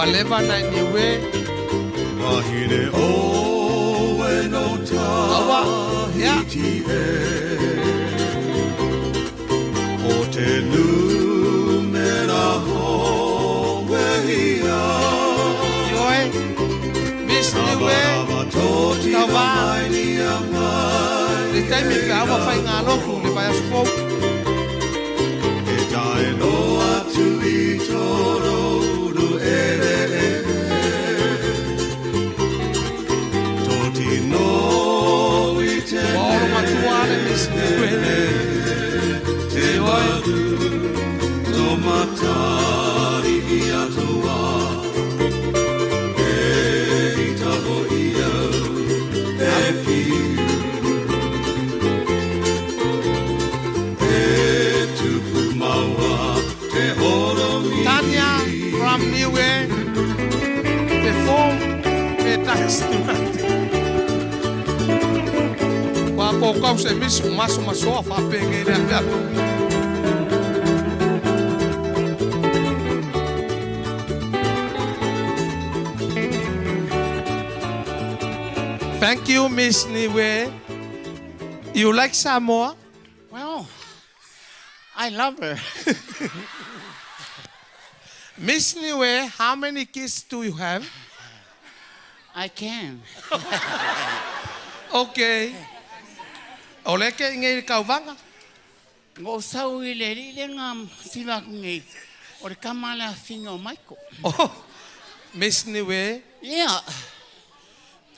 Ua leva na i Niue. Wahine oe no Aua, ia. Tahiti e. O te numera hoehia. Ioe, Miss Niue, Raba toti Tauva. mai nia mai. Le taimi pe a ua faigālotu le vaiaso fou. E tae noa atu i toro uru ere ere. Toti no i te Ua olo matua le Miss Niue. Te Ioe. maru tō matari i atoa. E i taho i au e whiu. E tupu maua te horomi. Tanya from Niue perform pe dance tonight. Ua kōkau se misi o maso masoa faapegei le afiafi. Thank you, Miss Niue. You like Samoa? Well, I love her. Miss Niue, how many kids do you have? I can. Okay. O le ke ngei le kauvaga. Ngo sau i le li le ngā sila ku ngei. O le kama le afinga o Michael. Oh, Miss Niue, Yeah.